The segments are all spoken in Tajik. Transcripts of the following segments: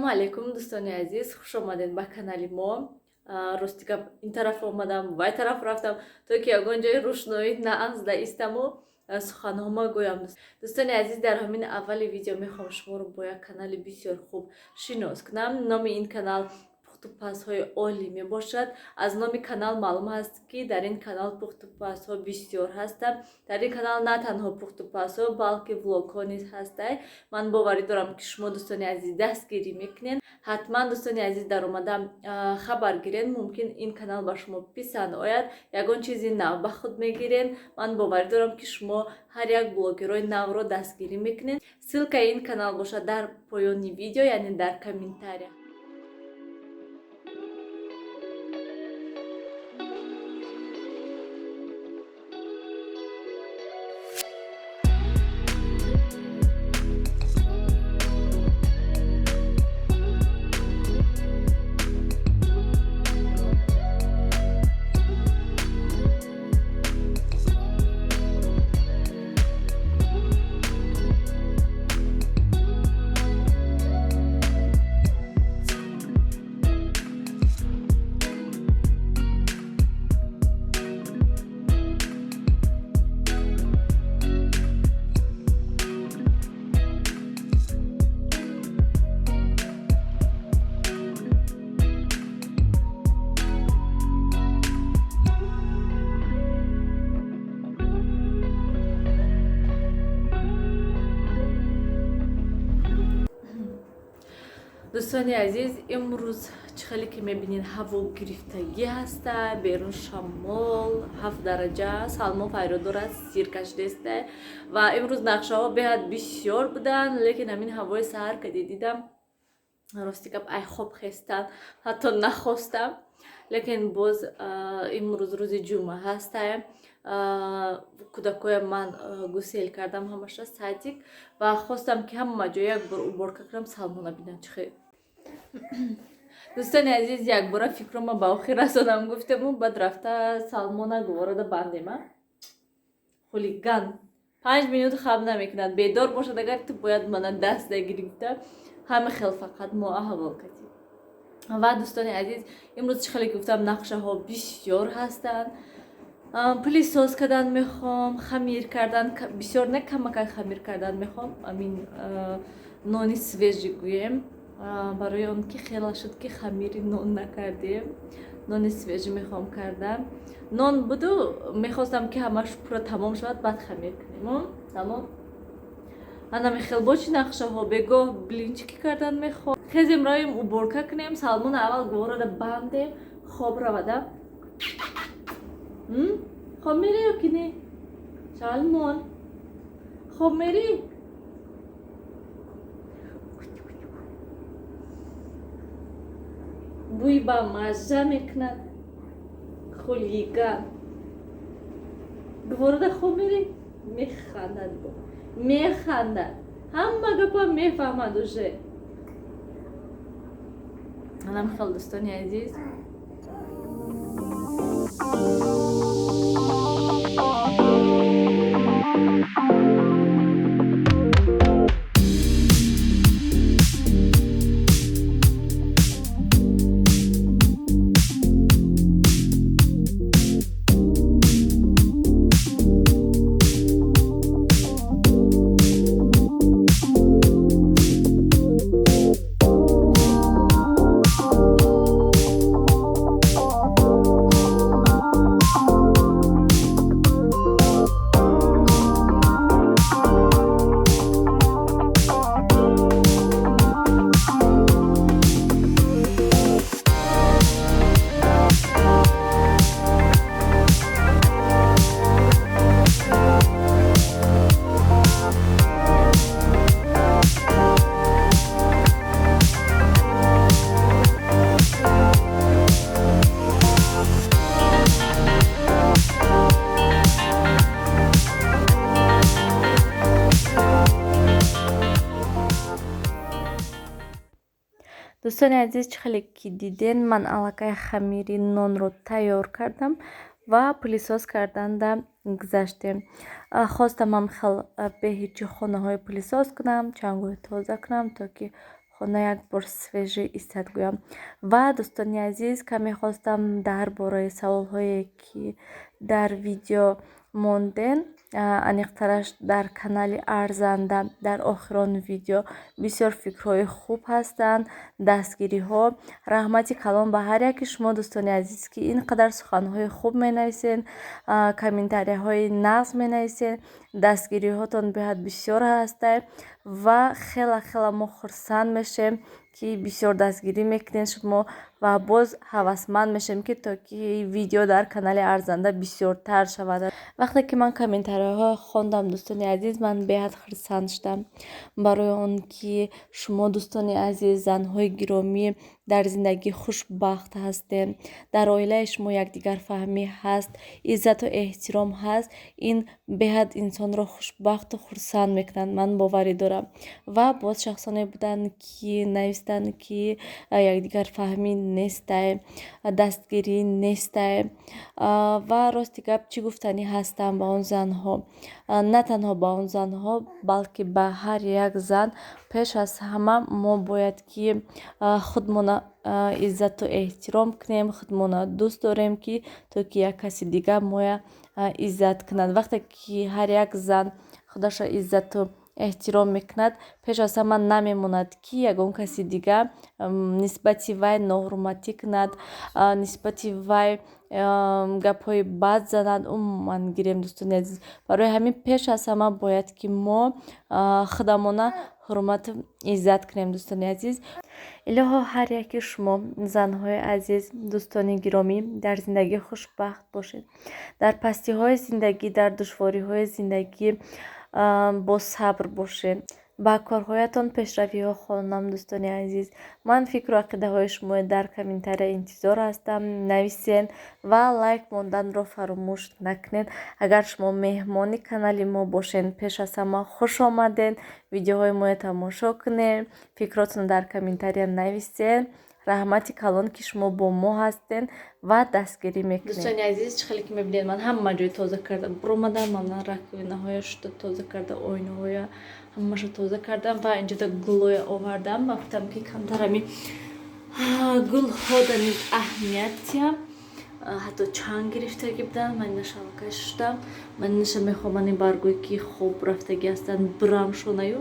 Ассалому алайкум, дӯстони азиз, хуш омадед ба канали мо. Рости гап, ин тараф омадам, вай тараф рафтам, то ки ягон ҷои рӯшноӣ наазда истаму суханҳома гӯям. Дӯстони азиз, дар ҳамин аввали видео мехоҳам шуморо бо як канали бисёр хуб шинос кунам. Номи ин канал «Пухтупазҳои олӣ» мебошад. Аз номи канал маълум аст, ки дар ин канал пухтупазҳо бисёр ҳастанд. Дар ин канал на танҳо пухтупазҳо, балки влогҳо низ ҳастанд. Ман боварӣ дорам, ки шумо, дӯстони азиз, дастгирӣ мекунед. Ҳатман, дӯстони азиз, даромада хабар гиред. Мумкин, ин канал ба шумо писанд ояд, ягон чизи нав ба худ мегиред. Ман боварӣ дорам, ки шумо ҳар як блогерҳои навро дастгирӣ мекунед. Ссылкаи ин канал бошад дар поёни видео, яъне дар комментария. Дӯстони азиз, имрӯз чӣ хеле ки мебинед, ҳаво гирифтагӣ ҳаста, берун шамол, 7 дараҷа. Салмон файрод дорад, сир кашидеста. Ва имрӯз нақшаҳо беҳад бисёр буданд, лекин ҳамин ҳавои саҳар кади дидам, рости гап, ай хоб хестан ҳатто нахостам. Лекин боз имрӯз рӯзи ҷумъа ҳаста. Кӯдакоям ман гусел кардам ҳамаша садик ва хостам, ки ҳама ҷо як бор уборка кунам. Салмона бинам чӣ хел. Дӯстони азиз, якбора фикрома ба охир расонам гуфтему, баъд рафта Салмона гуворода бандема. Хулиган, 5 минут хаб намекунад. Бедор бошад агар, ту бояд мана даст дагирӣ гуфта, ҳама хел фақат мо аҳвол кардем. Ва, дӯстони азиз, имрӯз чӣ хеле ки гуфтам, нақшаҳо бисёр ҳастанд. Пылесос кардан мехоҳам, хамир кардан, бисёр не, камакак хамир кардан мехоҳам, амин нони свежий гӯем, барои он ки хела шуд, ки хамири нон накардем. Нони свежий мехоҳам кардан. Нон буду, мехостам, ки ҳамаш пурра тамом шавад, баъд хамир кунем. Тамом, анами хел бо чӣ нақшаҳо. Бегоҳ блинчики кардан мехоҳам. Хезем, равем, уборка кунем. Салмона аввал гуворода бандем, хоб равада. Хоб мерӣ ё ки не? Салмон, хоб мерӣ? Бӯй ба мазза мекунад. Хулиган, гуворода хоб мерӣ? Механдад, механдад, ҳама гапа мефаҳмад уже. Анам хел, дӯстони азиз. Дӯстони азиз, чӣ хеле ки диден, ман аллакай хамири нонро тайёр кардам ва пылесос карданда гузаштем. Хостам ҳам хел беҳичи хонаҳои пылесос кунам, чангои тоза кунам, то ки Хона як бор свежий истад гӯям. Ва, дӯстони азиз, каме хостам дар бораи саволҳое, ки дар видео монден, аниқтараш дар канали Арзанда, дар охирон видео бисёр фикрҳои хуб ҳастанд, дастгириҳо. Раҳмати калон ба ҳар яки шумо, дӯстони азиз, ки ин қадар суханҳои хуб менависен, комментарияҳои нағз менависен. Дастгириҳотон беҳад бисёр ҳастай ва хела хела мо хурсанд мешем, ки бисёр дастгирӣ мекунед шумо, ва боз ҳавасманд мешем, ки то ки видео дар канали Арзанда бисёртар шавад. Вақте ки ман комментарияҳо хондам, дӯстони азиз, ман беҳад хурсанд шудам, барои он ки шумо, дӯстони азиз, занҳои гиромӣ, дар зиндагӣ хушбахт ҳастем, дар оилаи шумо якдигарфаҳмӣ ҳаст, иззату эҳтиром ҳаст. Ин беҳад инсонро хушбахту хурсанд мекунад, ман боварӣ дорам. Ва боз шахсоне буданд, ки навистанд, ки якдигарфаҳмӣ нестай, дастгирӣ нестай. Ва рости гап, чӣ гуфтанӣ ҳастам ба он занҳо? На танҳо ба он занҳо, балки ба ҳар як зан. Пеш аз ҳама мо бояд ки худмона иззату эҳтиром кунем, худмона дӯст дорем, ки то ки як каси дига моя иззат кунад. Вақте ки ҳар як зан худашро иззату эҳтиром мекунад, пеш аз ҳама намемонад, ки ягон каси дига нисбати вай ноҳурматӣ кунад, нисбати вай гапҳои бад занад. Умуман гирем, дӯстони азиз, барои ҳамин пеш аз ҳама бояд ки мо худамона ҳурмату иззат кунем, дӯстони азиз. Илоҳо, ҳар яки шумо, занҳои азиз, дӯстони гиромӣ, дар зиндагӣ хушбахт бошед, дар пастиҳои зиндагӣ, дар душвориҳои зиндагӣ босабр бошед. Ба корҳоятон пешравиҳо хонам, дӯстони азиз. Ман фикру ақидаҳои шумо дар комментария интизор ҳастам, нависен ва лайк монданро фаромӯш накунед. Агар шумо меҳмони канали мо бошед, пеш аз ҳама хуш омадед, видеоҳои моро тамошо кунед, фикротонро дар комментария нависен. Раҳмати калон, ки шумо бо мо ҳастед ва дастгирӣ мекунед. Дӯстони азиз, чӣ хеле ки мебинед, ман ҳама ҷой тоза карда буромадам, ман раковинаҳоя шуда тоза карда, оинаҳоя ҳамаашо тоза кардам ва инҷода гулоя овардам ва гуфтам, ки камтар ҳами гулҳо да низ аҳамиятиям. Ҳатто чанг гирифтагӣ буданд. Ман инаша аллакай шуштам. Ман инаша мехоҳам, ани баргое ки хоб рафтагӣ ҳастанд, бирам шонаю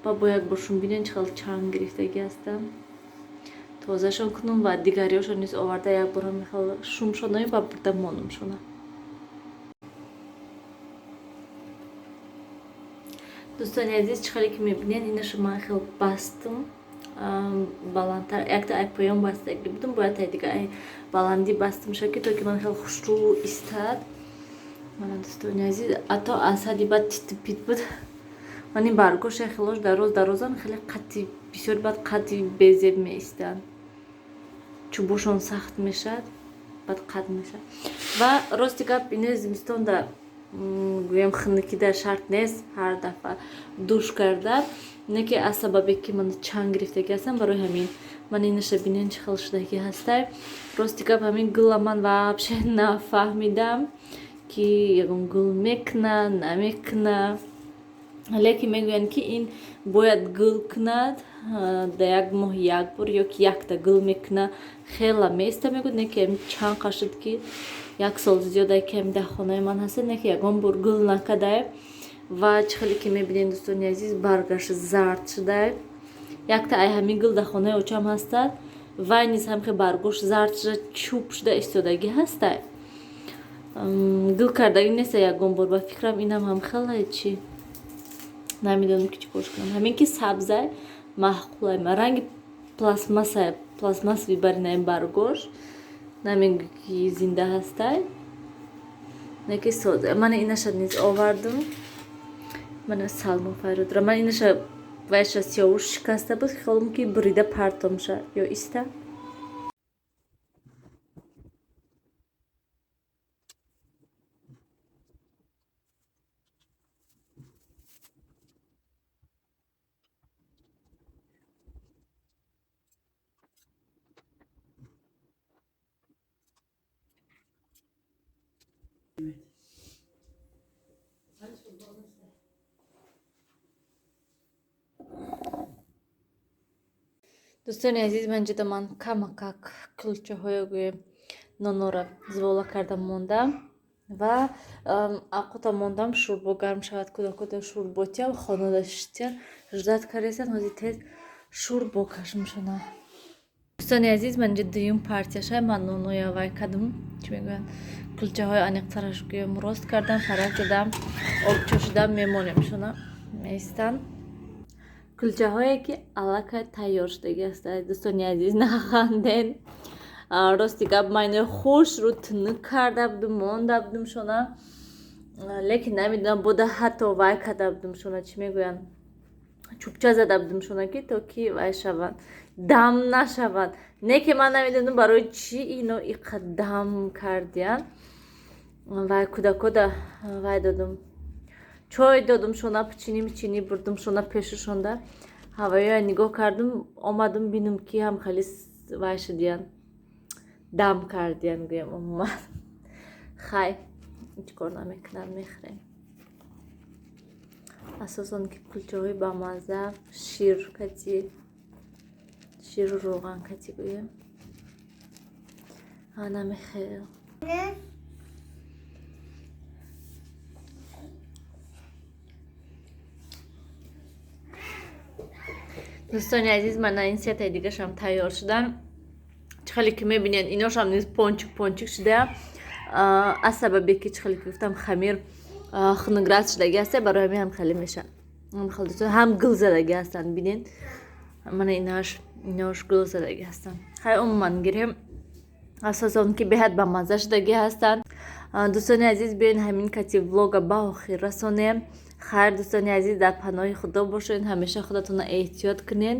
ва бо як боршон бинед, чӣ хел чанг гирифтагӣ ҳастанд, тозашон кунам ва дигариҳошон низ оварда як бора мехел шумшонаю ва бурда монумшона. Дӯстони азиз, чӣ хеле ки мебинед, инаша ман хел бастам баландтар. Якта ай поён бастагӣ будам, бояд ай дига ай баландӣ бастам ша, ки то ки ман хел хушрӯ истад. Мана, дӯстони азиз, ато аз ҳадди бад титипит буд. Ман ин баргоша хелош дароз дарозан, хеле қадди бисёр бад қадди безеб меистанд, чӯбошон сахт мешавад, бад қад мешавад. Ва рости гап, ине зимистонда гӯям, хунукида шарт нест ҳар дафъа душ карда, не ки аз сабабе ки ман чанг гирифтагӣ ҳастам, барои ҳамин ман инаша бинен, чӣ хел шудагӣ ҳастай. Рости гап, ҳамин гула ман вообще нафаҳмидам, ки ягон гул мекуна, намекуна, лекин мегӯянд, ки ин бояд гул кунад да як моҳ як бор ё ки якта гул мекуна, хела места мегӯяд. Не ки чанд қа шуд, ки як сол зиёда ки ҳами дар хонаи ман ҳаста, не ки ягон бор гул накардай. Ва чӣ хеле ки мебинед, дӯстони азиз, баргаш зард шудай. Якта ай ҳамин гул дар хонаи очам ҳастад, вай низ ҳамхе баргош зард шуда, чӯб шуда истодагӣ ҳастай, гул кардагӣ неста ягон бор. Ба фикрам, инам ҳамхелае, чӣ намедонам, ки чӣ кор кунам. Ҳамин ки сабзай маъқулай, ма ранги пластмасса, пластмасс вибаринай баргош, намегӯ ки зинда ҳастай, не ки соза. Мана инаша низ овардум, мана Салмо файродра. Ман инаша вайша сиёвуш шикаста буд, хиёлам ки бурида партомша ё иста. Дӯстони азиз, ман ҷида ман камакак кулчаҳоя, гӯем, нонора звола карда мондам ва ақута мондам, шӯрбо гарм шавад. Кӯдакода шӯрботиям хонада шитян, ждать кардесан. Ҳозир тез шӯрбо кашм шона. Дӯстони азиз, ман инҷа дуюм партияша ман ноноя вай кардам, чӣ мегӯянд, кулчаҳои аниқтараш гӯям, рост кардам, фарак задам, об чошидам, мемонем шона, меистанд. Кулчаҳое ки аллакай тайёр шудагӣ ҳастанд. Дӯстони азиз, наханден. Рости гап, ман инои хушрӯ тунук карда будум, монда будум шона, лекин намедонам, бода ҳатто вай карда будум шона, чӣ мегӯянд, чӯбча зада будум шона, ки то ки вай шаванд, дам нашаванд. Не ки ман намедонам, барои чӣ ино иқа дам кардиян. Вай кӯдакода вай додум, чой додум шона, пичини мичини бурдум шона пешушонда. Ҳавоя нигоҳ кардум, омадум, бинум, ки ҳам хеле вай шудиян, дам кардиян, гӯям. Умуман, хай, ҳеҷ кор намекунанд, мехӯрем. Асосан ки кулчаҳои бамазза, шир кати, ширу роған кати, гӯем, намехел. Дӯстони азиз, мана ин сетаи дигашам тайёр шудан. Чӣ хеле ки мебинед, иношам низ пончик пончик шуда, аз сабабе ки, чӣ хеле ки гуфтам, хамир хунукрат шудагӣ ҳаста, барои ҳамин ҳам хеле мешавад. Ҳам гул задагӣ ҳастанд, бинед, мана инош гул задагӣ ҳастанд. Хай, умуман гирем, асосан ки беҳад ба мазза шудагӣ ҳастанд. Дӯстони азиз, биёин, ҳамин кати влога ба охир расонем. Хайр, дӯстони азиз, дар паноҳи Худо бошед, ҳамеша худатонро эҳтиёт кунед.